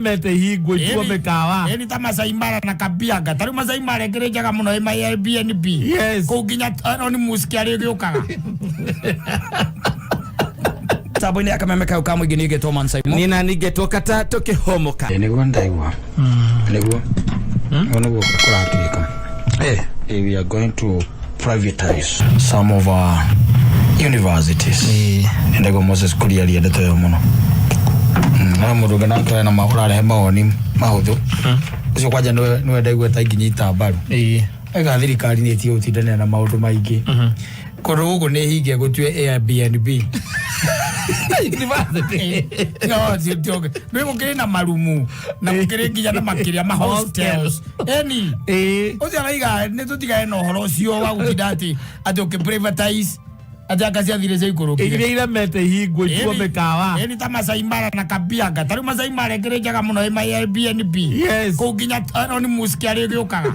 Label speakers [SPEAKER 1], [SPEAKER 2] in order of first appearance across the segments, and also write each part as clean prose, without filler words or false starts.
[SPEAKER 1] Mete hingwo ituo mĩkawa.
[SPEAKER 2] Ĩni ta Masai Mara na Kabianga. Ta rĩu Masai Mara ĩkĩrĩ njega mũno ĩ ma Airbnb.
[SPEAKER 1] Yes.
[SPEAKER 2] Kũu nginya Elon Musk arĩ gĩũkaga.
[SPEAKER 3] Tambo-inĩ ya kameme kau ka mũingĩ niĩ ngetwo Man Simon.
[SPEAKER 1] Nina ningetwo kata tũkĩhomoka.
[SPEAKER 4] Ĩ nĩguo ndaigua nĩguo ũguo nĩguo kũratuĩka. Eh, we are going to privatize some of our universities. Nĩndaigua Moses Kuria aria ndeto ĩyo mũno. No mũndũ ũngĩ nake wena ũrarehe mawoni mahũthũ ũcio kwanja nĩwe ndaigua ta ingĩnyita mbaru. Ega thirikari nĩ ĩtige gũtindanĩra na maũndũ maingĩ. Kũndũ gũkũ nĩ hinge gũtue Airbnb.
[SPEAKER 1] University.
[SPEAKER 2] No, nĩ gũkĩrĩ na marumu na gũkĩrĩ nginya na makĩria ma hostels. Eni ũcio araiga nĩ tũtigane na ũhoro ũcio wa gũtinda atĩ ũkĩ privatize atĩ anga ciathire ciaikũrũkire.
[SPEAKER 1] Iria iremete hingwo ituo mĩkawa.
[SPEAKER 2] Eni ta Masai Mara na Kabianga. Ta rĩu Masai Mara ĩkĩrĩ njega mũno ĩ ma Airbnb.
[SPEAKER 1] Yes.
[SPEAKER 2] Kũu nginya Elon Musk arĩ gĩũkaga.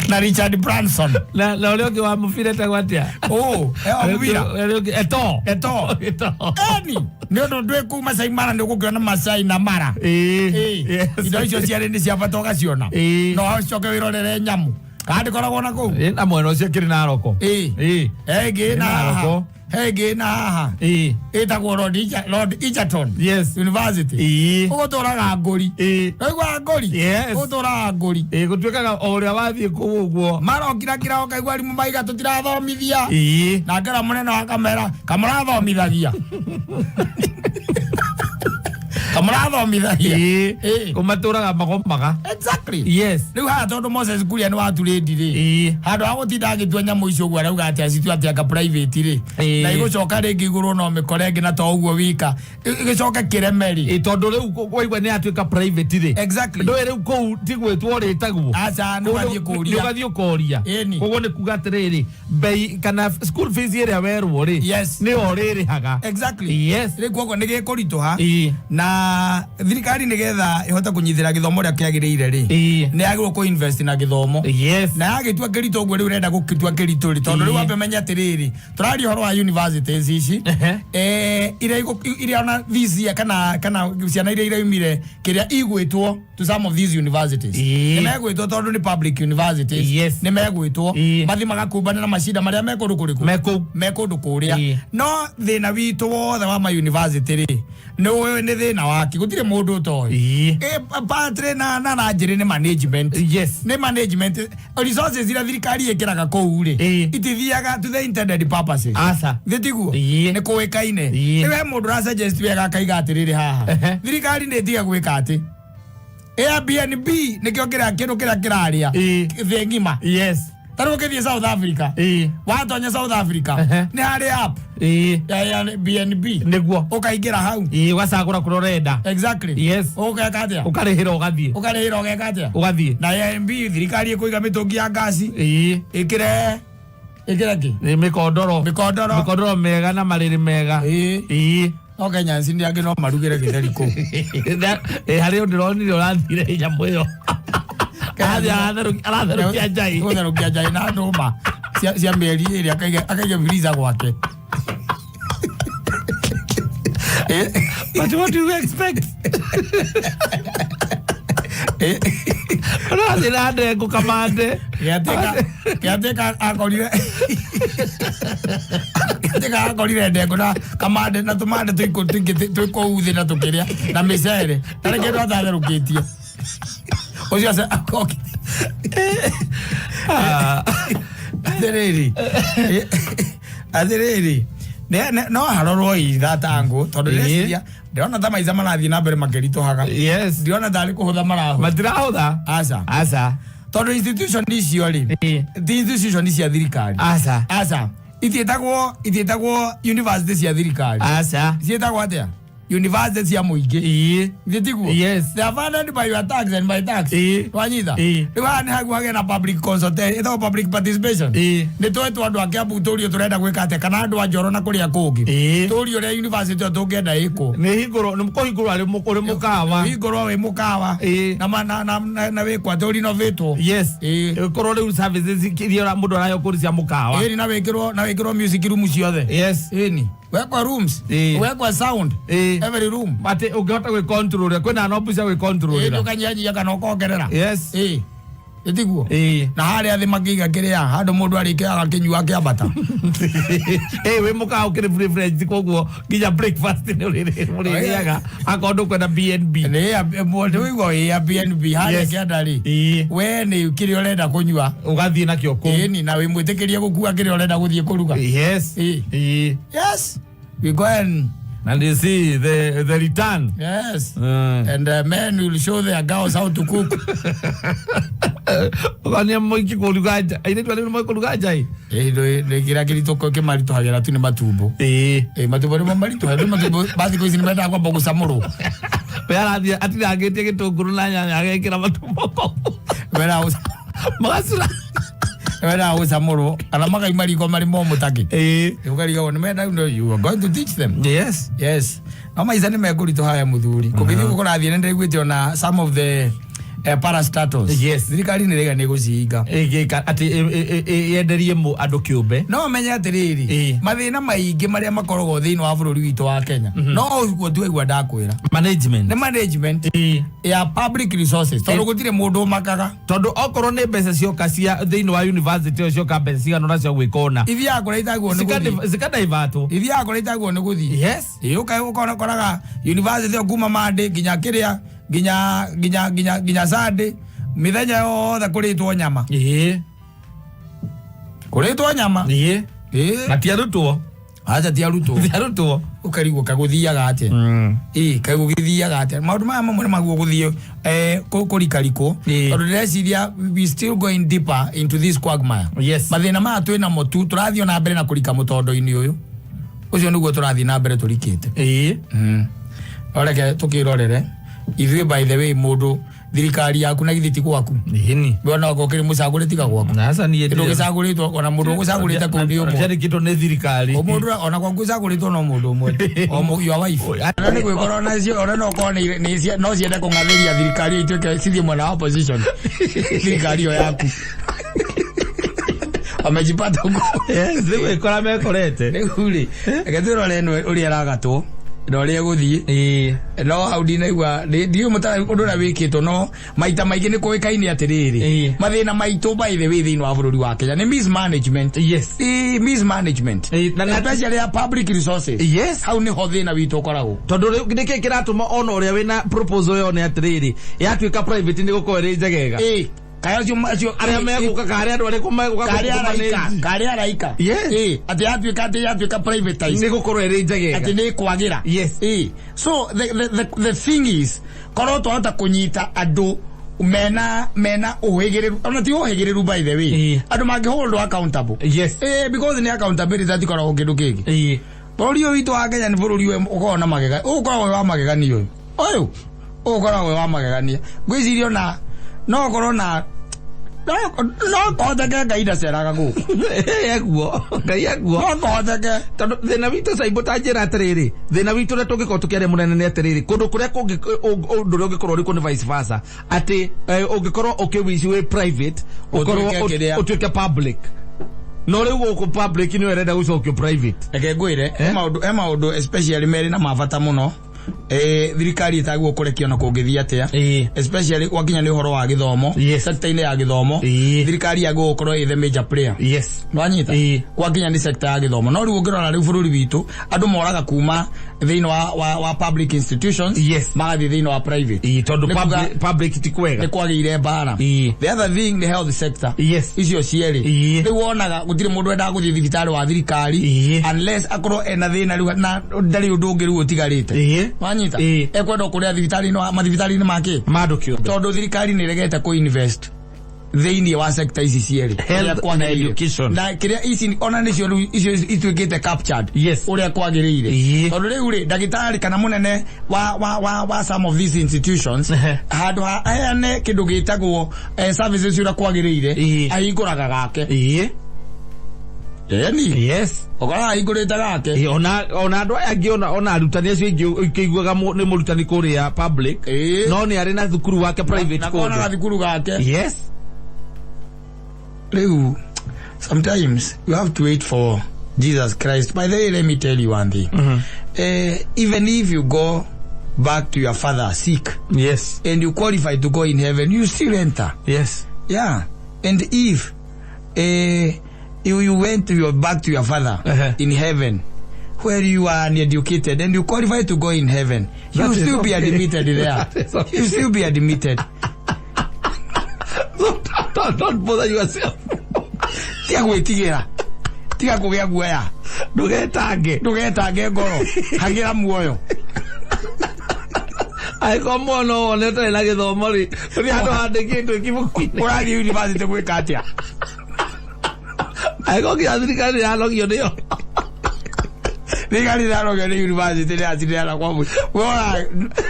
[SPEAKER 2] Na Richard Branson.
[SPEAKER 1] Na ũrĩa ũngĩ wa mũbira etagwo atĩa?
[SPEAKER 2] Oh, wa mũbira.
[SPEAKER 1] Ũrĩa ũngĩ Eto'o.
[SPEAKER 2] Eto'o.
[SPEAKER 1] Eto'o.
[SPEAKER 2] Eni nĩ ũndũ ndwĩ kũu Masai Mara nĩ ũgũkĩona Masai na Mara.
[SPEAKER 1] Ĩĩ. Yes.
[SPEAKER 2] Indo icio cierĩ nĩ cia bata ũgaciona.
[SPEAKER 1] Ĩĩ.
[SPEAKER 2] No ũcoke wĩrorere nyamũ. Kana ndĩkoragwo na kũu.
[SPEAKER 1] Ĩĩ, na mwena ũcio kĩrĩ na roko.
[SPEAKER 2] Ĩĩ.
[SPEAKER 1] Ĩĩ.
[SPEAKER 2] He ĩngĩ na
[SPEAKER 1] Ĩna
[SPEAKER 2] haha.
[SPEAKER 1] roko.
[SPEAKER 2] He ĩngĩ na haha.
[SPEAKER 1] Ĩĩ.
[SPEAKER 2] Ĩtagwo Lord Egerton
[SPEAKER 1] Yes.
[SPEAKER 2] University.
[SPEAKER 1] Ĩĩ.
[SPEAKER 2] Ũgũtũraga ngũri.
[SPEAKER 1] Ĩĩ.
[SPEAKER 2] Waigua ngũri?
[SPEAKER 1] Yes.
[SPEAKER 2] Ũgũtũraga ngũri.
[SPEAKER 1] Ĩĩ, gũtuĩkaga o ũrĩa wathiĩ kũu ũguo.
[SPEAKER 2] Marokirakira ũkaigua arimũ maiga tũtirathomithia.
[SPEAKER 1] Ĩĩ.
[SPEAKER 2] Na ngera mũnene wa kamera kamũrathomithagia. Kamũrathomithagia.
[SPEAKER 1] Ĩĩ.
[SPEAKER 2] Ĩĩ.
[SPEAKER 1] Kũmatũraga magomaga.
[SPEAKER 2] Exactly.
[SPEAKER 1] Yes.
[SPEAKER 2] Rĩu haha tondũ Moses Kuria nĩ waturĩndi rĩ.
[SPEAKER 1] Ĩĩ.
[SPEAKER 2] Handũ ha gũtinda agĩtua nyamũ icio ũguo arauga atĩ acitue atĩ anga private rĩ.
[SPEAKER 1] Ĩĩ.
[SPEAKER 2] Na igũcoka rĩngĩ igũrũ no mĩkore ĩngĩ na to ũguo wika. Ĩgĩcoke kĩreme rĩ.
[SPEAKER 1] Ĩĩ, tondũ rĩu waigua nĩ yatuĩka private rĩ.
[SPEAKER 2] Exactly.
[SPEAKER 1] Ndũĩ rĩu kũu ti gwĩtwo ũrĩtagwo.
[SPEAKER 2] Aca, nĩ ũgathiĩ kũũria.
[SPEAKER 1] Nĩ ũgathiĩ ũkoria.
[SPEAKER 2] Ĩni.
[SPEAKER 1] Koguo nĩ kuga atĩrĩrĩ, bei kana school fees ĩrĩa werwo rĩ.
[SPEAKER 2] Yes.
[SPEAKER 1] Nĩyo ũrĩrĩhaga.
[SPEAKER 2] Exactly.
[SPEAKER 1] Yes.
[SPEAKER 2] Rĩu koguo nĩ gĩkũritũha.
[SPEAKER 1] Ĩĩ.
[SPEAKER 2] Na thirikari nĩgetha ĩhote kũnyitĩra gĩthomo ũrĩa kĩagĩrĩire rĩ.
[SPEAKER 1] Ĩĩ.
[SPEAKER 2] Nĩ yagĩrĩirwo kũ invest na gĩthomo.
[SPEAKER 1] Yes.
[SPEAKER 2] Na yagĩtua kĩritũ ũguo rĩu ũrenda gũkĩtua kĩritũ rĩ tondũ rĩu
[SPEAKER 1] Ĩĩ.
[SPEAKER 2] wambe menye atĩrĩrĩ tũraria ũhoro wa universities ici.
[SPEAKER 1] Ehe.
[SPEAKER 2] Iria ona this year kana ciana iria iraumire kĩrĩa igwĩtwo to some of these universities.
[SPEAKER 1] Ĩĩ.
[SPEAKER 2] Nĩ megwĩtwo tondũ nĩ public universities.
[SPEAKER 1] Yes.
[SPEAKER 2] Nĩ megwĩtwo
[SPEAKER 1] Ĩĩ.
[SPEAKER 2] mathi magakumbana na macida marĩa me kũndũ kũrĩkũ
[SPEAKER 1] Me kũu.
[SPEAKER 2] me kũndũ kũrĩa.
[SPEAKER 1] Ĩĩ.
[SPEAKER 2] No thĩna witũ wothe wa ma university rĩ nĩ ũyũ nĩ thĩna wake gũtirĩ mũndũ ũtoĩ.
[SPEAKER 1] Ĩĩ.
[SPEAKER 2] Partly na njĩrĩ nĩ management.
[SPEAKER 1] Yes.
[SPEAKER 2] Nĩ management resources iria thirikari ĩkĩraga kũu rĩ
[SPEAKER 1] Ĩĩ.
[SPEAKER 2] itithiaga to the intended purposes.
[SPEAKER 1] Aca.
[SPEAKER 2] Thĩ tiguo?
[SPEAKER 1] Ĩĩ.
[SPEAKER 2] Nĩ kũĩkaine.
[SPEAKER 1] Ĩĩ.
[SPEAKER 2] Rĩu he mũndũ ũra suggest wega akaiga atĩrĩrĩ haha.
[SPEAKER 1] Ehe.
[SPEAKER 2] Thirikari nĩ ĩtige gwĩka atĩ Airbnb nĩkĩo kĩrĩa kĩndũ kĩrĩa kĩrarĩa
[SPEAKER 1] Ĩĩ.
[SPEAKER 2] thĩ ng'ima.
[SPEAKER 1] Yes.
[SPEAKER 2] Ta rĩu ũkĩthiĩ South Africa.
[SPEAKER 1] Ĩĩ.
[SPEAKER 2] Watonya South Africa
[SPEAKER 1] Ehe.
[SPEAKER 2] nĩ harĩ app
[SPEAKER 1] Ĩĩ.
[SPEAKER 2] ya Airbnb.
[SPEAKER 1] Nĩguo.
[SPEAKER 2] Ũkaingĩra hau.
[SPEAKER 1] Ĩĩ, ũgacagũra kũrĩa ũrenda.
[SPEAKER 2] Exactly.
[SPEAKER 1] Yes.
[SPEAKER 2] Ũgeka atĩa?
[SPEAKER 1] Ũkarĩhĩra ũgathiĩ.
[SPEAKER 2] Ũkarĩhĩra ũgeka atĩa?
[SPEAKER 1] Ũgathiĩ.
[SPEAKER 2] Na Airbnb thirikari ĩkũiga mĩtũngi ya ngasi.
[SPEAKER 1] Ĩĩ.
[SPEAKER 2] Ĩkĩre kĩ?
[SPEAKER 1] Nĩ mĩkondoro.
[SPEAKER 2] Mĩkondoro.
[SPEAKER 1] Mĩkondoro mĩega na marĩrĩ mega.
[SPEAKER 2] Ĩĩ.
[SPEAKER 1] Ĩĩ.
[SPEAKER 2] No Kenya nĩ angĩ no marugĩre gĩtheri kũu.
[SPEAKER 1] Harĩ ũndũ ndĩronire ũrathire nyamũ ĩyo. Arathiĩ aratherũkia njai.
[SPEAKER 2] Gũtherũkia njai na ndũma cia mĩeri ĩrĩ akaiga freezer gwake.
[SPEAKER 1] But what do you expect? Ũrathiĩ na ndengũ kamande.
[SPEAKER 2] Gĩatĩka akorire gĩatĩka akorire ndengũ na kamande na tũmande tũingĩ twĩ kũu thĩ na tũkĩrĩa na mĩcere tarĩ kĩndũ atatherũkĩtie. Ũcio akoki. Atĩrĩrĩ atĩrĩrĩ no harorwo ithatangũ tondũ ndĩreciria ndĩrona ta maica marathiĩ na mbere makĩritũhaga.
[SPEAKER 1] Yes.
[SPEAKER 2] Ndĩrona tarĩ kũhũtha marahũtha.
[SPEAKER 1] Matirahũtha.
[SPEAKER 2] Aca.
[SPEAKER 1] Aca.
[SPEAKER 2] Tondũ institution icio rĩ
[SPEAKER 1] Ĩĩ.
[SPEAKER 2] ti institution cia thirikari.
[SPEAKER 1] Aca.
[SPEAKER 2] Aca. Itiĩtagwo university cia thirikari.
[SPEAKER 1] Aca.
[SPEAKER 2] Ciĩtagwo atĩa? University cia mũingĩ.
[SPEAKER 1] Ĩĩ.
[SPEAKER 2] Githĩ tiguo?
[SPEAKER 1] Yes.
[SPEAKER 2] They are funded by your tax and my tax.
[SPEAKER 1] Ĩĩ.
[SPEAKER 2] Wanyita?
[SPEAKER 1] Ĩĩ.
[SPEAKER 2] Rĩu haha nĩ haguo hagĩe na public consultation, ĩtagwo public participation.
[SPEAKER 1] Ĩĩ.
[SPEAKER 2] Nĩ twetwo andũ a Kiambu tũrio tũrenda gwĩka atĩa kana andũ a Njoro na kũrĩa kũngĩ.
[SPEAKER 1] Ĩĩ.
[SPEAKER 2] Tũrio ũrĩa university ĩyo tũngĩenda ĩkwo.
[SPEAKER 1] Nĩ hingũrwo nĩ kũhingũrwo arĩ ũrĩ mũkawa.
[SPEAKER 2] Hingũrwo wĩ mũkawa.
[SPEAKER 1] Ĩĩ.
[SPEAKER 2] Na wĩkwo atĩ ũrinovatwo.
[SPEAKER 1] Yes.
[SPEAKER 2] Ĩĩ.
[SPEAKER 1] Ĩkorwo rĩu services iria mũndũ araheo kũrĩ cia mũkawa.
[SPEAKER 2] Ĩni na wĩkĩrwo music room ciothe.
[SPEAKER 1] Yes.
[SPEAKER 2] Ĩni. Wekwa rooms. Wekwa sound. Every room.
[SPEAKER 1] Atĩ ũngĩhota gwĩcontrol kwĩna knob cia gwĩcontrol.
[SPEAKER 2] Ndũkanyihanyihia kana ũkongerera.
[SPEAKER 1] Yes.
[SPEAKER 2] Ĩtiguo. Na harĩa thĩ makĩiga kĩrĩa handũ mũndũ arĩkĩaga akĩnyua akĩambata.
[SPEAKER 1] Wĩ mũkawa ũkĩrĩ privileged, koguo nginya breakfast nĩ ũrĩrĩaga akorwo ndũkwenda B&B.
[SPEAKER 2] Nĩũigua wĩ Airbnb harĩa kĩanda rĩ, we nĩ kĩrĩa ũrenda kũnyua
[SPEAKER 1] ũgathiĩ nakĩo kũu.
[SPEAKER 2] Ĩni na wĩmwĩtĩkĩrie gũkua kĩrĩa ũrenda gũthiĩ kũruga.
[SPEAKER 1] Yes.
[SPEAKER 2] Yes, we go and
[SPEAKER 1] And you see the return.
[SPEAKER 2] Yes. And men will show their girls how to cook.
[SPEAKER 1] Ũkania mũingĩ kũruga nja, airĩtu arĩa nĩ kũruga nja ĩ.
[SPEAKER 2] Nĩ kĩrĩa kĩritũ kĩmaritũhagĩra tu nĩ matumbo. Matumbo nĩmo maritũha, rĩu matumbo ba thikũ ici nĩ mendaga kwamba gũcamũrwo.
[SPEAKER 1] We arathiĩ atinangĩtie gĩtũngũrũ na nyanya agekĩra matumbo kũu.
[SPEAKER 2] Mendaga
[SPEAKER 1] magacura.
[SPEAKER 2] Mendaga gũcamũrwo kana makaima riko marĩ momũ takĩ. Ũkarigagwo nĩ menda, no, you are going to teach them.
[SPEAKER 1] Yes.
[SPEAKER 2] Yes, no maica nĩ mekũritũha ya mũthuri kũngĩthiĩ ũguo kũrathiĩ, nĩ ndĩraiguĩte ona some of the parastatals thirikari nĩ rĩga nĩ gũcihinga.
[SPEAKER 1] Ĩgĩka atĩ yenderie andũ kĩũmbe.
[SPEAKER 2] No menye atĩrĩrĩ, mathĩna maingĩ marĩa makoragwo thĩinĩ wa bũrũri witũ wa Kenya, no ũguo tuaigua ndakwĩra,
[SPEAKER 1] management
[SPEAKER 2] nĩ management ya public resources, tondũ gũtirĩ mũndũ ũmakaga.
[SPEAKER 1] Tondũ okorwo nĩ mbeca cioka cia thĩinĩ wa university ĩyo, cioka mbeca cigana ũna cia gwĩka ũna,
[SPEAKER 2] ithiaga kũrĩa itagwo nĩ gũthiĩ.
[SPEAKER 1] Cikadaivatwo.
[SPEAKER 2] Ithiaga kũrĩa itagwo nĩ gũthiĩ. Ĩĩ, ũkona koraga university ĩyo kuma Monday nginya kĩrĩa nginya Sunday, mĩthenya yothe kũrĩtwo nyama, kũrĩtwo nyama.
[SPEAKER 1] Na ti arutwo.
[SPEAKER 2] Acha, ti arutwo.
[SPEAKER 1] Ti arutwo.
[SPEAKER 2] Ũkarigwo kagũthiaga atĩa, ĩ kagũgĩthiaga atĩa. Maũndũ maya mamwe nĩ maguo gũthiĩ kũrikarikwo, tondũ ndĩreciria we still going deeper into this quagmire. Mathĩna maya twĩ namo tu, tũrathiĩ ona mbere na kũrika mũtondo-inĩ ũyũ, ũcio nĩguo tũrathiĩ na mbere tũrikĩte. Reke tũkĩrorere ithuĩ. By the way, mũndũ thirikari yaku na githĩ ti gwaku?
[SPEAKER 1] Ĩni.
[SPEAKER 2] We ona okorwo kĩrĩ mũcagũre, tiga gwaku.
[SPEAKER 1] Aca, niĩ
[SPEAKER 2] kĩndũ gĩcagũrĩtwo, ona mũndũ ũgũcagũrĩte kũu nĩ ũmwe.
[SPEAKER 1] Ciandĩkĩtwo nĩ thirikari.
[SPEAKER 2] O mũndũ ona gwaku ũcagũrĩtwo no mũndũ ũmwe, o your wife. Ona nĩ gwĩkorwo nacio, ona no korwo no ciende kũng'athĩria thirikari ĩyo ituĩke cithiĩ mwena wa opposition, thirikari ĩyo yaku wamejipata huko.
[SPEAKER 1] Yes, nĩ gwĩkora mekorete.
[SPEAKER 2] Rĩu rĩ, reke twĩrore ĩno ũrĩa ĩragatwo na ũrĩa ĩgũthiĩ. No hau ndinaigua, ndiũĩ ũndũ ũrĩa wĩkĩtwo, no maita maingĩ nĩ kũĩkaine atĩrĩrĩ, mathĩna maitũ, by the way, thĩinĩ wa bũrũri wa Kenya nĩ mismanagement. Mismanagement, especially ya public resources. Hau nĩho thĩna witũ ũkoragwo.
[SPEAKER 1] Tondũ rĩu nĩkĩ kĩratũma ona ũrĩa wĩna proposal ĩyo nĩ atĩrĩrĩ, yatuĩka private nĩ gũkorwo ĩrĩ njegega.
[SPEAKER 2] Kaĩ acio
[SPEAKER 1] arĩa megũka, karĩa andũ arĩkũ megũka
[SPEAKER 2] karĩa araika
[SPEAKER 1] kũmanage?
[SPEAKER 2] Karĩa araika. Atĩ yatuĩka privatized
[SPEAKER 1] nĩ gũkorwo ĩrĩ njegega.
[SPEAKER 2] Atĩ nĩ kwagĩra. So the thing is, korwo twahota kũnyita andũ mena ũhĩgĩrĩru, ona ti ũhĩgĩrĩru, by the way, andũ mangĩ accountable. Because nĩ accountability, atikoragwo kĩndũ kĩngĩ. Bũrũri ũyũ witũ wa Kenya nĩ bũrũri ũyũ ũkoragwo na magega, ũyũ ũkoragwo wĩ wa magegania, ũyũ ũkoragwo wĩ wa magegania. Ngwĩciria ona no ũkorwo na no kũhoteke Ngai ndaceraga gũkũ.
[SPEAKER 1] Eguo Ngai eguo.
[SPEAKER 2] No kũhoteke.
[SPEAKER 1] Tondũ thĩna witũ caimbo, ta njĩra atĩrĩrĩ, thĩna witũ ũrĩa tũngĩkorwo tũkĩaria mũnene nĩ atĩrĩrĩ, kũndũ kũrĩa kũngĩ ũndũ ũrĩa ũngĩkorwo ũrĩ nĩ vice versa, atĩ ũngĩkorwo ũkĩwici wĩ private, ũkorwo
[SPEAKER 2] ũtuĩke kĩrĩa?
[SPEAKER 1] Ũtuĩke public, no rĩu gũkũ public nĩwe ĩrenda gũcokio private.
[SPEAKER 2] Reke ngwĩre, he maũndũ especially merĩ na mabata mũno, thirikari ĩtagwo kũrekia na kũngĩthiĩ atĩa, especially gwakinya nĩ ũhoro wa gĩthomo, sector-inĩ ya gĩthomo, thirikari yagwo gũkorwo ĩ the major player. Nwanyita? Gwakinya nĩ sector ya gĩthomo, no rĩu ũngĩrora rĩu bũrũri witũ, andũ moraga kuma thĩinĩ wa public institutions, magathiĩ thĩinĩ wa private.
[SPEAKER 1] Tondũ
[SPEAKER 2] Nĩ kuga-
[SPEAKER 1] public ti kwega.
[SPEAKER 2] Nĩ kwagĩire mbara. The other thing nĩ health sector. Icio cierĩ, rĩu wonaga gũtirĩ mũndũ wendaga gũthiĩ thibitarĩ wa thirikari unless akorwo ena thĩna rĩu na ndarĩ ũndũ ũngĩ rĩu ũtigarĩte. Wanyita? Ekwenda kũrĩa thibitarĩ-inĩ, mathibitarĩ-inĩ make
[SPEAKER 1] ma andũ kĩũmbe,
[SPEAKER 2] tondũ thirikari nĩ ĩregete kũ-invest thĩinĩ wa sector ici cierĩ.
[SPEAKER 1] Health
[SPEAKER 2] Ũrĩa kwagĩrĩire.
[SPEAKER 1] na education.
[SPEAKER 2] Na kĩrĩa ici ona nĩcio rĩu icio ituĩkĩte captured ũrĩa kwagĩrĩire, tondũ rĩu rĩ, ndagĩtarĩ kana mũnene wa some of these institutions, handũ ha aheane kĩndũ gĩtagwo services ũrĩa kwagĩrĩire, ahingũraga gake. Ĩni ũkoraga ahingũrĩte gake.
[SPEAKER 1] Ona andũ aya angĩ, ona arutani acio aingĩ ũkĩiguaga nĩ mũrutani kũrĩa public, no nĩ arĩ na thukuru wake private
[SPEAKER 2] na kona
[SPEAKER 1] kũndũ.
[SPEAKER 2] Gathukuru gake. Rĩu sometimes you have to wait for Jesus Christ. By the way, let me tell you one thing. Even if you go back to your father sick and you qualify to go in heaven, you still enter. Yeah. And if you went to your back to your father in heaven, where you are uneducated and you qualify to go in heaven, you
[SPEAKER 1] That is
[SPEAKER 2] still be
[SPEAKER 1] okay.
[SPEAKER 2] admitted there.
[SPEAKER 1] That is okay.
[SPEAKER 2] You still be admitted.
[SPEAKER 1] So don't bother yourself.
[SPEAKER 2] Tiga gwĩtigĩra, tiga kũgĩa guoya.
[SPEAKER 1] Ndũgetange.
[SPEAKER 2] Ndũgetange ngoro, hagĩra muoyo.
[SPEAKER 1] Angĩkorwo mwana wone ũtarĩ na gĩthomo rĩ, tũthiĩ handũ handĩkĩtwo kibuku-inĩ.
[SPEAKER 2] Ũrathiĩ university gwĩka atĩa?
[SPEAKER 1] Angĩkorwo nginya thirikari nĩyanogio nĩyo.
[SPEAKER 2] Thirikari nĩyanogio nĩ university nĩyacineana kwa mũciĩ. We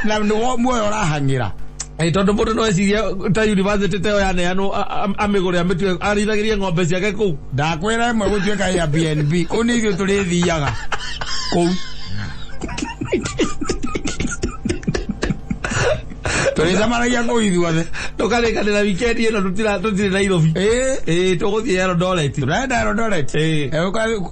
[SPEAKER 2] na nĩwo muoyo ũrahang'ĩra.
[SPEAKER 1] Ĩ, tondũ mũndũ no ecirie ta university ta ĩyo yaneanwo amĩgũre amĩtue arĩithagĩrie ng'ombe ciake kũu.
[SPEAKER 2] Ndakwĩra ĩmwe gũtuĩka Airbnb, kũu nĩ ithuĩ tũrĩthiaga kũu. Tũrĩcemanagia kũu ithuothe.
[SPEAKER 1] Tũkarĩkanĩra weekend ĩno tũtirĩ Nairobi.
[SPEAKER 2] Ĩĩ.
[SPEAKER 1] Ĩ, tũgũthiĩ Eldoret.
[SPEAKER 2] Tũrenda Eldoret.
[SPEAKER 1] Ĩĩ.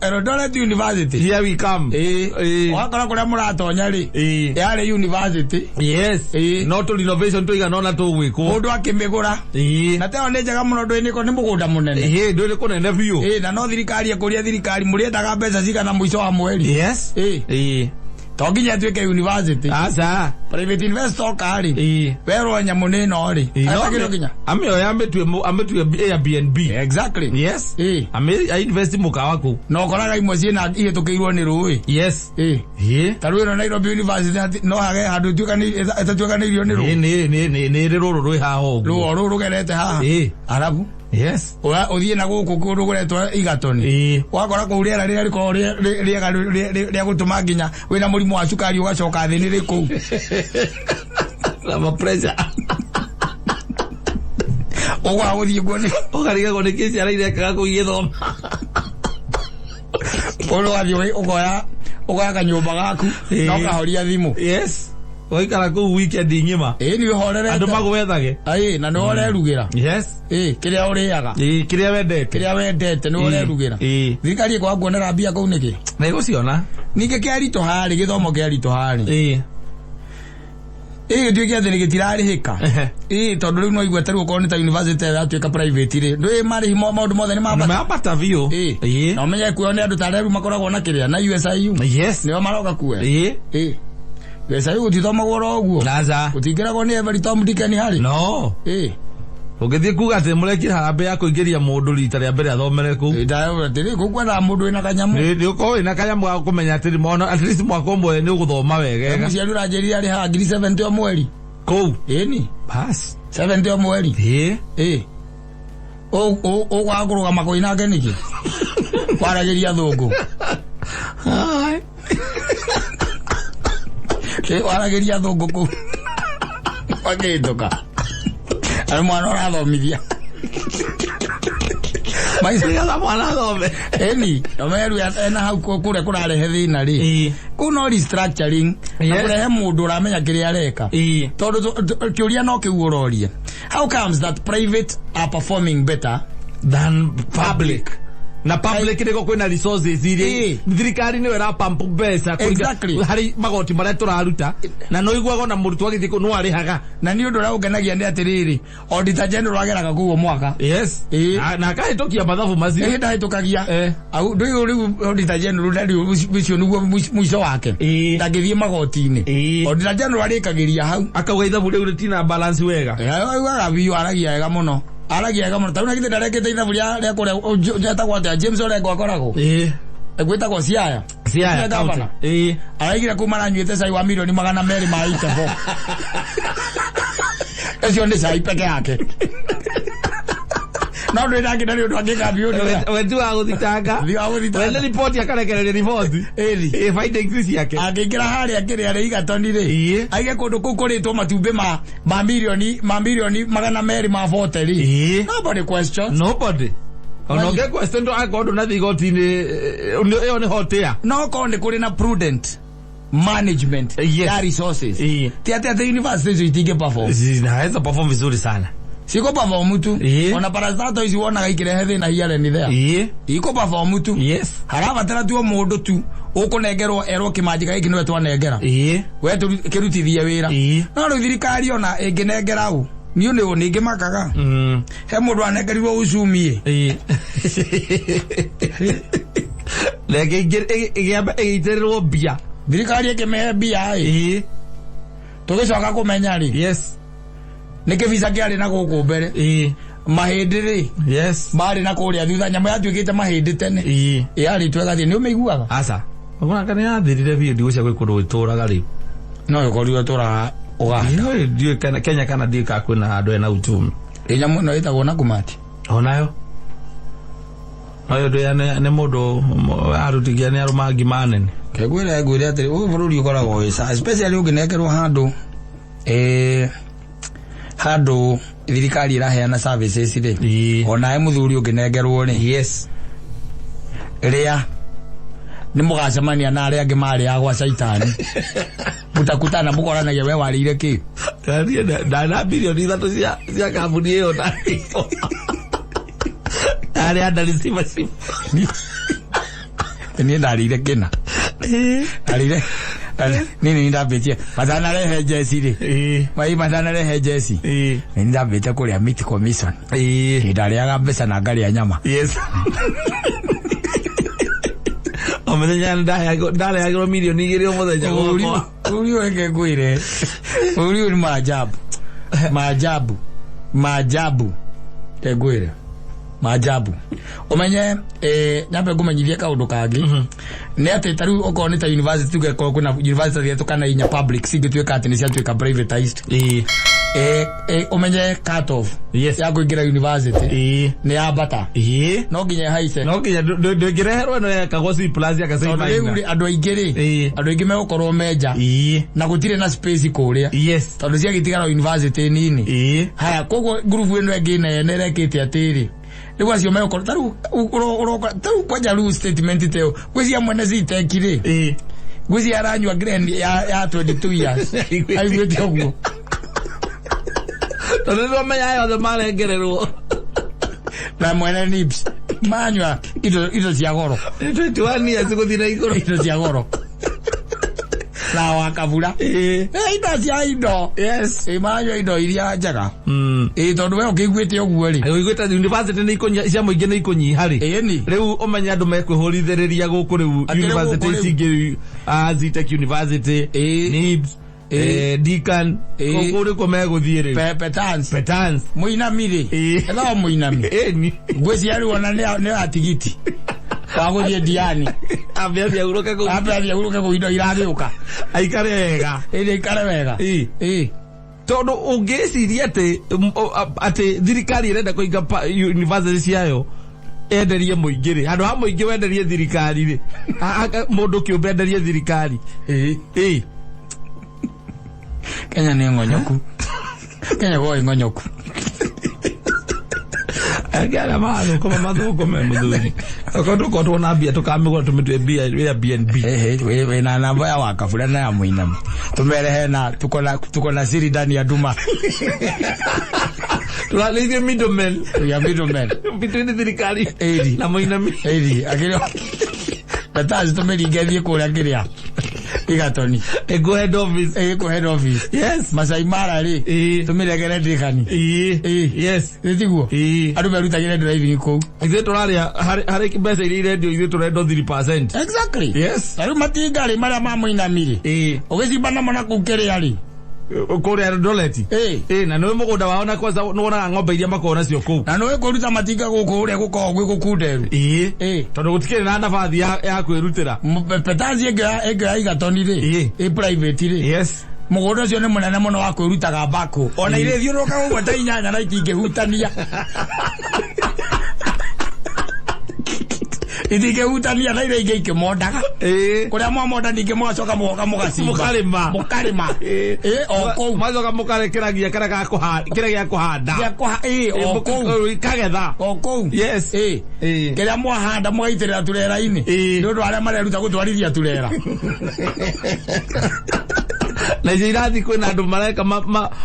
[SPEAKER 2] Eldoret University.
[SPEAKER 1] Here we come.
[SPEAKER 2] Ĩĩ.
[SPEAKER 1] Ĩĩ.
[SPEAKER 2] Ũgakora kũrĩa mũratonya rĩ,
[SPEAKER 1] Ĩĩ.
[SPEAKER 2] yarĩ university.
[SPEAKER 1] Yes.
[SPEAKER 2] Ĩĩ.
[SPEAKER 1] No tũ renovation tũigana ũna tũgwĩkwo.
[SPEAKER 2] Mũndũ akĩmĩgũra.
[SPEAKER 1] Ĩĩ.
[SPEAKER 2] Na teo nĩ njega mũno ndũĩ nĩ mũgũnda mũnene.
[SPEAKER 1] Ĩĩ, ndũĩ nĩ kũnene biũ.
[SPEAKER 2] Ĩĩ, na no thirikari ĩkũria thirikari mũrĩendaga mbeca cigana mũico wa mweri.
[SPEAKER 1] Yes.
[SPEAKER 2] Ĩĩ.
[SPEAKER 1] Ĩĩ.
[SPEAKER 2] To nginya ĩtuĩke university.
[SPEAKER 1] Aca.
[SPEAKER 2] Private investor oka rĩ,
[SPEAKER 1] Ĩĩ.
[SPEAKER 2] werwo nyamũ nĩ ĩno rĩ,
[SPEAKER 1] Ĩĩ, no
[SPEAKER 2] etagĩrwo nginya.
[SPEAKER 1] Amĩoya amĩtue Airbnb.
[SPEAKER 2] Exactly.
[SPEAKER 1] Yes.
[SPEAKER 2] Ĩĩ.
[SPEAKER 1] Amĩ invest mũkawa kũu.
[SPEAKER 2] Na ũkoraga imwe ciĩna ihĩtũkĩirwo nĩ rũĩ.
[SPEAKER 1] Yes.
[SPEAKER 2] Ĩĩ.
[SPEAKER 1] Ĩĩ.
[SPEAKER 2] Ta rĩu ĩno Nairobi University no hage handũ ĩtatuĩkanĩirio nĩ
[SPEAKER 1] Ĩĩ,
[SPEAKER 2] rũĩ.
[SPEAKER 1] nĩ rũrũ rwĩ haha ũguo.
[SPEAKER 2] Rũo rũu rũgerete haha.
[SPEAKER 1] Ĩĩ.
[SPEAKER 2] Arabu.
[SPEAKER 1] Yes.
[SPEAKER 2] Ũthiĩ na gũkũ kũndũ kũretwo Igatoni.
[SPEAKER 1] Ĩĩ.
[SPEAKER 2] Wakora kũu rĩera rĩrĩa rĩkoragwo rĩega rĩa gũtũma nginya wĩna mũrimũ wa cukari ũgacoka thĩ nĩ rĩ kũu.
[SPEAKER 1] Na ma pressure.
[SPEAKER 2] Ũgwaga gũthiĩ kuo nĩ
[SPEAKER 1] Ũkarigagwo nĩ kĩ ciana irekaga kũu igĩthoma.
[SPEAKER 2] Ũndũ ũgathiĩ ũkoya kanyũmba gaku
[SPEAKER 1] Ĩĩ.
[SPEAKER 2] na ũkahoria thimũ.
[SPEAKER 1] Yes. Ũgaikara kũu weekend ng'ima.
[SPEAKER 2] Ĩĩ, nĩ ũhorerete.
[SPEAKER 1] Andũ magwethage.
[SPEAKER 2] Ĩĩ, na nĩ ũrerugĩra.
[SPEAKER 1] Yes.
[SPEAKER 2] Ĩĩ, kĩrĩa ũrĩaga.
[SPEAKER 1] Ĩĩ, kĩrĩa wendete.
[SPEAKER 2] Kĩrĩa wendete nĩ ũrerugĩra.
[SPEAKER 1] Ĩĩ.
[SPEAKER 2] Thirikari ĩkwaga kuonera mbia kũu nĩkĩ?
[SPEAKER 1] Na ĩgũciona.
[SPEAKER 2] Ningĩ kĩaritũha rĩ, gĩthomo kĩaritũha rĩ.
[SPEAKER 1] Ĩĩ.
[SPEAKER 2] Ĩĩ, gĩtuĩke atĩ gĩtirarĩhĩka. Ĩĩ, tondũ rĩu no igue ta rĩu okorwo nĩ ta university ĩratuĩka private rĩ, ndũĩ marĩhi maũndũ mothe nĩ mambata.
[SPEAKER 1] Mambata biũ.
[SPEAKER 2] Ĩĩ.
[SPEAKER 1] Ĩĩ.
[SPEAKER 2] Na ũmenye kuo nĩ andũ ta arĩa rĩu makoragwo na kĩrĩa na USIU.
[SPEAKER 1] Yes.
[SPEAKER 2] Nĩo maroka kuoya.
[SPEAKER 1] Ĩĩ.
[SPEAKER 2] Ĩĩ. USIU gũtithomagwo oro ũguo.
[SPEAKER 1] Aca.
[SPEAKER 2] Gũtingĩragwo nĩ every Tom, Dick and Harry.
[SPEAKER 1] No.
[SPEAKER 2] Ĩĩ.
[SPEAKER 1] Ũngĩthiĩ kuga atĩ mũrekire harambee ya kũingĩria mũndũ rita rĩa mbere athomere kũu.
[SPEAKER 2] Ĩĩ, atĩrĩ, kũu kwethaga mũndũ wĩna kanyamũ.
[SPEAKER 1] Nĩ ũkorwo wĩna kanyamũ ga kũmenya atĩ mwana at least mwaka ũmwe nĩ ũgũthoma wegega.
[SPEAKER 2] Mũciari ũranjĩrire arĩhaga 70,000 o mweri.
[SPEAKER 1] Kũu.
[SPEAKER 2] Ĩni.
[SPEAKER 1] Bas.
[SPEAKER 2] 70 o mweri.
[SPEAKER 1] Ĩĩ.
[SPEAKER 2] Ĩĩ. Ũgwaga kũrũgama koinange nĩkĩ? Waragĩria thũngũ.
[SPEAKER 1] Hai.
[SPEAKER 2] Ĩĩ, waragĩria thũngũ kũu. Makĩhĩtũka. Arĩ mwana ũrathomithia. Maica.
[SPEAKER 1] Nĩgetha mwana athome.
[SPEAKER 2] Ĩni, nomeru ena hau kũrĩa kũrarehe thĩna rĩ.
[SPEAKER 1] Ĩĩ.
[SPEAKER 2] Kũu no restructuring na
[SPEAKER 1] Yes.
[SPEAKER 2] kũrehe mũndũ ũramenya kĩrĩa areka.
[SPEAKER 1] Ĩĩ.
[SPEAKER 2] Tondũ kĩũria no kĩu ũroria. How comes that private are performing better
[SPEAKER 1] Than public. Na public nĩko kwĩna resources iria
[SPEAKER 2] Ĩĩ.
[SPEAKER 1] thirikari nĩyo ĩrapump mbeca
[SPEAKER 2] Exactly.
[SPEAKER 1] harĩ magoti marĩa tũraruta na no iguaga ona mũrutwo agĩthiĩ kũu no arĩhaga.
[SPEAKER 2] Na nĩ ũndũ ũrĩa ũngenagia nĩ atĩrĩrĩ, auditor general ageraga kũu o mwaka.
[SPEAKER 1] Yes.
[SPEAKER 2] Ĩĩ.
[SPEAKER 1] Na akahĩtũkia mathabu macio.
[SPEAKER 2] Ĩĩ, ndahĩtũkagia.
[SPEAKER 1] Eh.
[SPEAKER 2] Au ndũĩ rĩu auditor general ndarĩ ũcio nĩguo mũico wake.
[SPEAKER 1] Ĩĩ.
[SPEAKER 2] Ndangĩthiĩ magoti-inĩ.
[SPEAKER 1] Ĩĩ.
[SPEAKER 2] Auditor general arĩkagĩria hau.
[SPEAKER 1] Akauga ithabu rĩu rĩtina balance wega.
[SPEAKER 2] Augaga biũ, aragia wega mũno. Aragia wega mũno. Ta rĩu na githĩ ndarekĩte ithabu rĩa kũrĩa etagwo atĩa, James Orengo akoragwo.
[SPEAKER 1] Ĩĩ.
[SPEAKER 2] Gwĩtagwo Siaya.
[SPEAKER 1] Siaya
[SPEAKER 2] Siaya
[SPEAKER 1] county.
[SPEAKER 2] governor.
[SPEAKER 1] Ĩĩ.
[SPEAKER 2] Araigire kũu maranyuĩte cai wa 200,000,000 ma itebo. Ũcio nĩ cai peke yake. No ndũĩ ndangĩ nĩ ũndũ angĩka biũ nĩ ũrĩa.
[SPEAKER 1] We ti wa gũthitanga.
[SPEAKER 2] Ti wa gũthitanga.
[SPEAKER 1] We nĩ riboti akarekereria riboti.
[SPEAKER 2] Ĩni.
[SPEAKER 1] Ĩĩ, findings ciake.
[SPEAKER 2] Angĩingĩra harĩa kĩrĩa rĩ Igatoni rĩ.
[SPEAKER 1] Ĩĩ.
[SPEAKER 2] Aige kũndũ kũu kũrĩtwo matumbĩ ma 240,000,000 ma 40 rĩ.
[SPEAKER 1] Ĩĩ.
[SPEAKER 2] Nobody questions.
[SPEAKER 1] Nobody. Ona ũngĩ question ndũ akorwo ndũnathiĩ igoti-inĩ, ĩyo nĩ hotia.
[SPEAKER 2] No korwo nĩ kũrĩ na prudent management
[SPEAKER 1] Yes.
[SPEAKER 2] ya resources.
[SPEAKER 1] Ĩĩ.
[SPEAKER 2] Ti atĩ university icio itingĩ perform.
[SPEAKER 1] Zinaweza perform vizuri sana.
[SPEAKER 2] Ciko perform tu.
[SPEAKER 1] Ĩĩ.
[SPEAKER 2] Ona parastato ici wonaga ikirehe thina here and there.
[SPEAKER 1] Ĩĩ.
[SPEAKER 2] Iko perform tu.
[SPEAKER 1] Yes.
[SPEAKER 2] Harabatara tu o mũndũ tu ũkũnengerwo erwo kĩmanjĩka gĩkĩ nĩwe twanengera.
[SPEAKER 1] Ĩĩ.
[SPEAKER 2] We kĩrutithie wĩra.
[SPEAKER 1] Ĩĩ.
[SPEAKER 2] No rĩu thirikari ona ĩngĩnengera ũ niĩ nĩ nĩngĩmakaga. He mũndũ anengerirwo uchumi.
[SPEAKER 1] Ĩĩ. Reke ĩgĩamba ĩgĩitĩrĩrwo mbia.
[SPEAKER 2] Thirikari ĩkĩmĩhe mbia ĩ.
[SPEAKER 1] Ĩĩ.
[SPEAKER 2] Tũgĩcoka kũmenya rĩ.
[SPEAKER 1] Yes.
[SPEAKER 2] Nĩ kĩbica kĩarĩ na gũkũ mbere.
[SPEAKER 1] Ĩĩ.
[SPEAKER 2] Mahĩndĩ rĩ.
[SPEAKER 1] Yes.
[SPEAKER 2] Marĩ na kũrĩa thutha nyamũ yatuĩkĩte mahĩndĩ tene.
[SPEAKER 1] Ĩĩ.
[SPEAKER 2] Yarĩtwo ĩgathiĩ nĩ ũmĩiguaga?
[SPEAKER 1] Aca. Ũgũraka nĩ yathirire biũ ndigũcia gwĩ kũndũ gwĩtũraga rĩu.
[SPEAKER 2] No ĩkorirwo ĩtũraga Ũganda.
[SPEAKER 1] No ndiũĩ kana Kenya kana ndiũĩ kana kwĩna handũ hena uchumi.
[SPEAKER 2] Ĩ nyamũ ĩno ĩtagwo Nakumatt.
[SPEAKER 1] Onayo. Oyo ndũ nĩ mũndũ arutigia nĩ arũma ngima nene.
[SPEAKER 2] Ngwĩre ngwĩre atĩrĩ ũyũ bũrũri ũkoragwo wĩ sa especially ũngĩnengerwo handũ handũ thirikari ĩraheana services rĩ.
[SPEAKER 1] Ĩĩ.
[SPEAKER 2] Onawe mũthuri ũngĩnengerwo rĩ.
[SPEAKER 1] Yes.
[SPEAKER 2] Rĩa nĩ mũgacemania na arĩa angĩ marĩaga gwa caitani. Mũtakutana mũkoranagia we warĩire kĩ.
[SPEAKER 1] Niĩ ndana bilioni 3 cia kambuni ĩyo ndarĩo. Arĩa ndarĩ ciba.
[SPEAKER 2] Niĩ ndarĩire kĩna. Ndarĩire niĩ nĩ ndambĩtie matanarehe njeci rĩ.
[SPEAKER 1] Ĩĩ.
[SPEAKER 2] Mai matanarehe njeci.
[SPEAKER 1] Ĩĩ.
[SPEAKER 2] Nĩ ndambĩte kũrĩa meat commission.
[SPEAKER 1] Ĩĩ.
[SPEAKER 2] Ndarĩaga mbeca na ngarĩa nyama.
[SPEAKER 1] Yes. O mũthenya ndarehagĩrwo milioni 2 o mũthenya gwakwa.
[SPEAKER 2] Bũrũri ũyũ reke ngwĩre. Bũrũri ũyũ nĩ maajabu. Maajabu. Maajabu. Reke ngwĩre. Maajabu. Ũmenye nyambe ngũmenyithie kaũndũ kangĩ. Nĩ atĩ ta rĩu okorwo nĩ ta university tuge korwo kwĩna university ithatũ kana inya public cingĩtuĩka atĩ nĩ ciatuĩka privatized.
[SPEAKER 1] Ĩĩ.
[SPEAKER 2] Ũmenye cut off
[SPEAKER 1] Yes.
[SPEAKER 2] ya kũingĩra university
[SPEAKER 1] Ĩĩ.
[SPEAKER 2] nĩ yambata.
[SPEAKER 1] Ĩĩ.
[SPEAKER 2] No nginya ĩhaice.
[SPEAKER 1] No nginya ndũngĩreherwo ĩno yekagwo C plus ya C
[SPEAKER 2] Tondũ rĩu
[SPEAKER 1] minus.
[SPEAKER 2] rĩ, andũ aingĩ rĩ,
[SPEAKER 1] Ĩĩ.
[SPEAKER 2] andũ aingĩ megũkorwo menja
[SPEAKER 1] Ĩĩ.
[SPEAKER 2] na gũtirĩ na space kũrĩa.
[SPEAKER 1] Yes.
[SPEAKER 2] Tondũ ciagĩtigara university nini.
[SPEAKER 1] Ĩĩ.
[SPEAKER 2] Haya, koguo ngurubu ĩno ĩngĩ nene ĩrekĩte atĩrĩ, rĩu acio megũkorwo ta rĩu ũroka ta rĩu kwanja rĩu statement ta ĩyo ngwĩciria mwene Zetech rĩ,
[SPEAKER 1] Ĩĩ.
[SPEAKER 2] ngwĩciria aranyua Glen ya 22 years aiguĩte ũguo.
[SPEAKER 1] Tondũ nĩ wamenya aya othe marengererwo.
[SPEAKER 2] Na mwene Nibs manyua indo cia goro.
[SPEAKER 1] Nĩ 21 years gũthiĩ na igũrũ.
[SPEAKER 2] Indo cia goro. Na wa kabura.
[SPEAKER 1] Ĩĩ.
[SPEAKER 2] Indo cia indo.
[SPEAKER 1] Yes.
[SPEAKER 2] Manyua indo iria njega. Tondũ we ũkĩiguĩte ũguo rĩ.
[SPEAKER 1] Ũiguĩte university nĩ ikũnyiha, cia mũingĩ nĩ ikũnyiha rĩ.
[SPEAKER 2] Ĩni.
[SPEAKER 1] Rĩu ũmenye andũ mekwĩhũrithĩrĩria gũkũ rĩu
[SPEAKER 2] Atĩ rĩu
[SPEAKER 1] university
[SPEAKER 2] gũkũ
[SPEAKER 1] ici
[SPEAKER 2] rĩu.
[SPEAKER 1] ingĩ, Zetech University,
[SPEAKER 2] Ĩĩ.
[SPEAKER 1] Nibs,
[SPEAKER 2] Ĩĩ.
[SPEAKER 1] Deakin,
[SPEAKER 2] Ĩĩ.
[SPEAKER 1] kũu nĩkuo megũthiĩ rĩu.
[SPEAKER 2] Petans.
[SPEAKER 1] Petans.
[SPEAKER 2] Mũinami rĩ.
[SPEAKER 1] Ĩĩ.
[SPEAKER 2] Ethagwo mũinami.
[SPEAKER 1] Ĩni.
[SPEAKER 2] Ngwĩciria rĩu ona nĩ ya tigiti. Wa gũthiĩ Diani.
[SPEAKER 1] Ambe athiĩ ahurũke kũu.
[SPEAKER 2] Ambe athiĩ ahurũke kũu indo iragĩũka.
[SPEAKER 1] Aikare wega.
[SPEAKER 2] Ĩĩ, aikare wega.
[SPEAKER 1] Ĩĩ.
[SPEAKER 2] Ĩĩ.
[SPEAKER 1] Tondũ ũngĩciria atĩ thirikari ĩrenda kũiga university ciayo enderie mũingĩ rĩ, handũ ha mũingĩ wenderie thirikari rĩ, mũndũ kĩũmbe enderie thirikari.
[SPEAKER 2] Ĩĩ.
[SPEAKER 1] Ĩĩ.
[SPEAKER 2] Kenya nĩ ng'onyoku. Kenya gwa ng'onyoku.
[SPEAKER 1] Angĩ arĩa marathũkũma mathũkũme mũthuri. Okorwo tũkorwo tuona mbia tũkamĩgũra tũmĩtue mbia ya BNB.
[SPEAKER 2] Ehe, we na namba ya wakabura na ya mũinami. Tumere hena tuko na siri ndani ya nduma.
[SPEAKER 1] Tũrarĩithie middlemen.
[SPEAKER 2] Ya middlemen.
[SPEAKER 1] Between thirikari
[SPEAKER 2] Ĩri.
[SPEAKER 1] na mũinami.
[SPEAKER 2] Ĩri, akĩrĩ Betazi tũmĩringe thiĩ kũrĩa kĩrĩa. Igatoni.
[SPEAKER 1] Ĩkũ head office.
[SPEAKER 2] Ĩkũ head office.
[SPEAKER 1] Yes.
[SPEAKER 2] Masai Mara rĩ.
[SPEAKER 1] Ĩĩ.
[SPEAKER 2] Tũmĩregere Ndĩkani.
[SPEAKER 1] Ĩĩ.
[SPEAKER 2] Ĩĩ.
[SPEAKER 1] Yes.
[SPEAKER 2] Nĩ tiguo?
[SPEAKER 1] Ĩĩ.
[SPEAKER 2] Andũ merutagĩre driving kũu.
[SPEAKER 1] Ithuĩ tũrarĩa harĩ mbeca iria irendio ithuĩ tũrendwo 3%.
[SPEAKER 2] Exactly.
[SPEAKER 1] Yes.
[SPEAKER 2] Ta rĩu matinga rĩ marĩa ma mũinami rĩ.
[SPEAKER 1] Ĩĩ.
[SPEAKER 2] Ũgĩcimba namo na kũu kĩrĩa rĩ.
[SPEAKER 1] Kũrĩa Eldoret.
[SPEAKER 2] Ĩĩ.
[SPEAKER 1] Ĩĩ, na nĩũĩ mũgũnda wao na kwanza nĩwonaga ng'ombe iria makoragwo nacio kũu.
[SPEAKER 2] Na nĩũĩ kũruta matinga gũkũ ũrĩa gũkoragwo gwĩ gũkunderu.
[SPEAKER 1] Ĩĩ.
[SPEAKER 2] Ĩĩ.
[SPEAKER 1] Tondũ gũtikĩrĩ na nabathi ya kwĩrutĩra.
[SPEAKER 2] Petazi ĩngĩoya Igatoni rĩ.
[SPEAKER 1] Ĩĩ.
[SPEAKER 2] Ĩ private rĩ.
[SPEAKER 1] Yes.
[SPEAKER 2] Mũgũnda ũcio nĩ mũnene mũno wa kwĩrutaga mbakũ. Ona irĩthiũrũrũka ũguo ta inyanya na itingĩhutania. Itingĩhutania na iria ingĩ ikĩmondaga.
[SPEAKER 1] Ĩĩ.
[SPEAKER 2] Kũrĩa mwamonda ningĩ mũgacoka mũgoka mũgacimba.
[SPEAKER 1] Mũkarĩma.
[SPEAKER 2] Mũkarĩma.
[SPEAKER 1] Ĩĩ.
[SPEAKER 2] Ĩĩ, o kũu.
[SPEAKER 1] Mũgacoka mũkarekeragia kĩrĩa kĩrĩa gĩa kũhanda.
[SPEAKER 2] Gĩa ĩĩ, o kũu.
[SPEAKER 1] Kagetha.
[SPEAKER 2] O kũu.
[SPEAKER 1] Yes.
[SPEAKER 2] Ĩĩ.
[SPEAKER 1] Ĩĩ.
[SPEAKER 2] Kĩrĩa mwahanda mũgaitĩrĩra turera-inĩ.
[SPEAKER 1] Ĩĩ.
[SPEAKER 2] Nĩ ũndũ arĩa mareruta gũtwarithia turera.
[SPEAKER 1] Na icio irathi kwĩna andũ mareka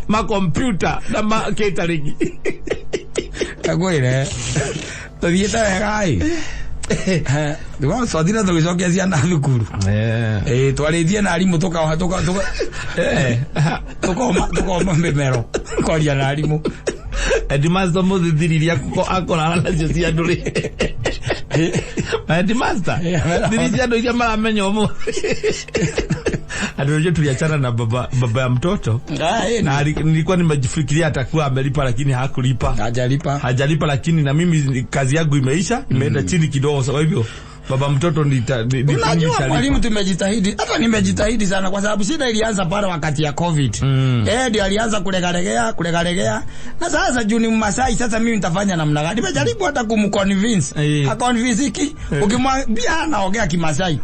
[SPEAKER 1] ma computer na ma catering.
[SPEAKER 4] Kagwire tuthiĩte wega ĩ. Twathire tũgĩcokia ciana thukuru. Ĩ, twarĩtie na arimũ, tuka tuka tuka tukoma tukoma mĩmero kwaria na arimũ.
[SPEAKER 1] Headmaster mũthĩ thiri iria akũrara nacio cia andũ rĩ, headmaster, thiri cia andũ iria maramenya ũmũthĩ andũ rĩo tuliachana na baba ya mtoto na nilikuwa nimejifikiria atakuwa amelipa, lakini hakulipa.
[SPEAKER 4] Hajalipa.
[SPEAKER 1] Hajalipa, lakini na mimi kazi yangu imeisha, imeenda chini kidogo, so kwa hivyo baba mtoto
[SPEAKER 4] Unajua,
[SPEAKER 1] nitalipa.
[SPEAKER 4] mwalimu, tumejitahidi, hata nimejitahidi sana, kwa sababu shida ilianza pale wakati ya COVID. Eh, ndio alianza kulegalegea kulegalegea, na sasa juu ni Mmasai, sasa mimi nitafanya namna gani? Nimejaribu hata kumconvince, haconvinciki. Ukimwambia anaongea Kimasai.